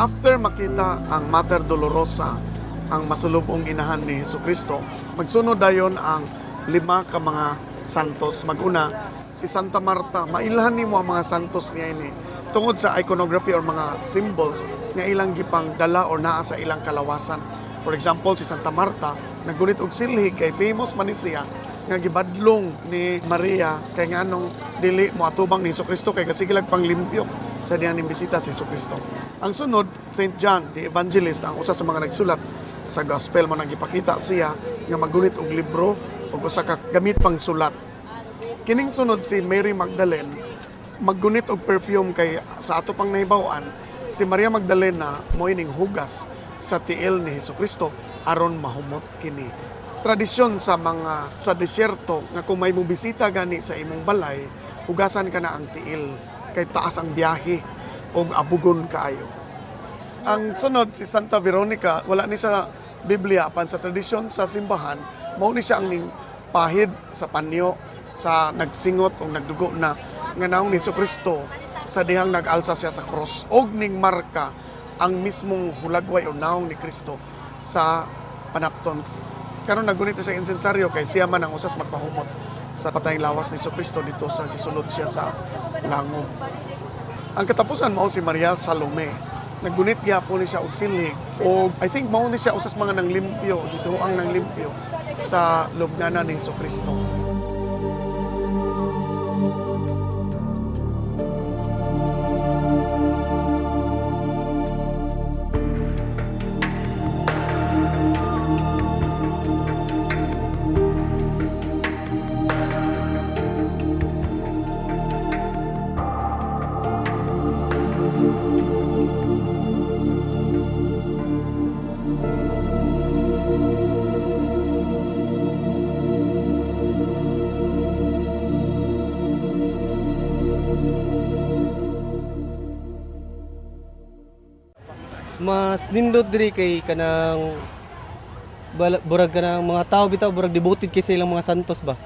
After makita ang Mater Dolorosa, ang masulubong inahan ni Hesus Kristo, magsunod dayon ang lima ka mga santos. Maguna si Santa Marta. Mailhan nimo ang mga santos niya ini tungod sa iconography or mga symbols nga ilang gipang dala or naa sa ilang kalawasan. For example, si Santa Marta naggunit og silhig kay famous man ni siya nga gibadlong ni Maria kay nganong dili moatubang ni Kristo kay kasige lag panglimpyo sa diyang ning bisita si Kristo. Ang sunod, St. John the Evangelist, ang usa sa mga nagsulat sa gospel, mo nang gipakita siya nga maggunit og libro ug usa ka gamit pang sulat. Kining sunod, si Mary Magdalene, maggunit og perfume kay sa ato pang nahibaw-an, si Maria Magdalena mo ining hugas sa tiil ni Kristo aron mahumot kini. Tradisyon sa mga sa disyerto nga kung may mobisita gani sa imong balay, hugasan ka na ang tiil kay taas ang biyahe og abugon kaayo. Ang sunod, si Santa Veronica, wala ni sa Biblia, apan sa tradisyon sa simbahan, mao ni siya ang ning pahid sa panyo sa nagsingot o nagdugo na nga naong ni Kristo sa dihang nag-alsa siya sa cross og ning marka ang mismong hulagway o naong ni Kristo sa panapton. Karon naggunit siya insensaryo kay siya man ang usas magpahumot sa patayng lawas ni Kristo dito sa gisulod siya sa langob. Ang katapusan mao si Maria Salome. Naggunit gyapon ni siya og silhig o I think mao ni siya usas mga nanglimpyo dito ang nanglimpyo sa lubnganan ni Kristo. Mas nindot diri kay kanang burag kanang mga tao bitaw, burag devoted kay sa ilang mga santos ba.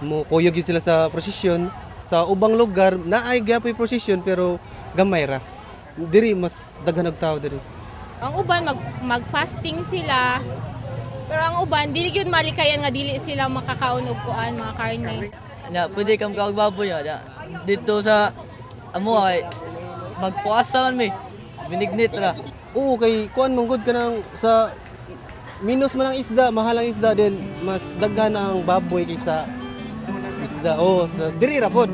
Mo kuyog yun sila sa prosesyon. Sa ubang lugar naay gyapoy prosesyon pero gamay ra. Diri mas daghan og tao diri. Ang uban mag-fasting sila. Pero ang uban dili gyud malikayan nga dili sila makakaon og kuan, mga karne. Na pwede kang kaog baboy ya. Dito sa amo ay magpuasa man mi. Binignit ra. Oo, kay kuan mong good kanang sa minus man ang isda, mahal ang isda din, mas daghan ang baboy kaysa isda. Oo, sa diri ra pod.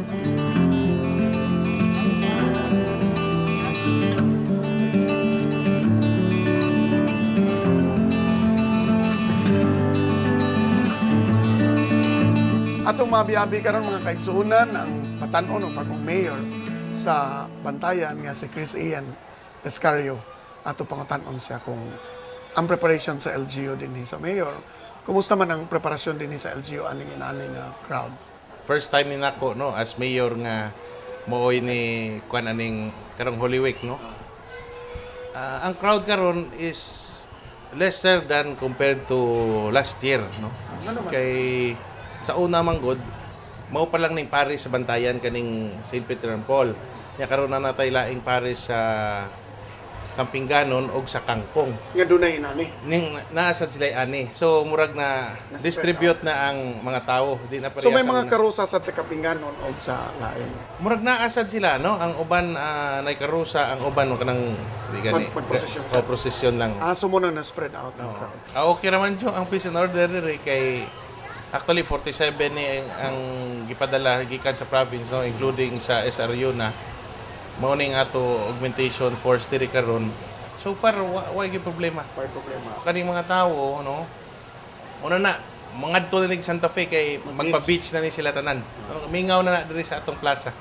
Atong mabiabi karon, mga kaigsuonan, ang patan-on og bagong mayor sa Bantayan nga si Chris Ian Escario. Ato pangutan-on siya kung ang preparation sa LGU dinhi sa mayor. Kumusta man ang preparasyon dinhi sa LGU aning inani nga crowd? First time ni nako, no, as mayor nga mooy ni kuan aning karong Holy Week, no. Ang crowd karon is lesser than compared to last year, no, kay sa una man gud mao pa lang ning parish sa Bantayan, kaning St. Peter and Paul. Nya karon na natay laing parish sa Kampinganon og sa Kangkong Nga dunay inani. Ning naasad sila ani, so murag na Na-spread distribute na ang mga tao, di na So may pareha sa mga una. karusa sad sa Kapinganon o sa lain. Murag naasad sila, no, ang uban nay karusa, ang uban kanang di gani. Magprosesyon O prosesyon lang. Ah, so mo na na-spread out ang crowd. Okay raman jo ang peace and order diri kay actually 47 ni ang gipadala gikan sa province, no, including sa SRU na mao ning ato augmentation force diri karon. So far wa gyud problema. May problema. Kaning mga tawo, no, una na mangadto na nig Santa Fe kay magpa-beach na ni sila tanan. Mingaw na na diri sa atong plaza.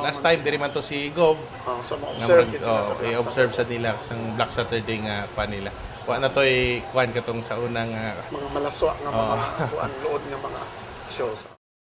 Last time diri man to si Gov. Ah, so Nga ma-observe murag, gid sila sa oh, plaza. I-observe sa nila sang Black Saturday nga pa nila. Wa na toy kuan katong sa unang Mga malaswa nga mga kuan, load nga mga shows.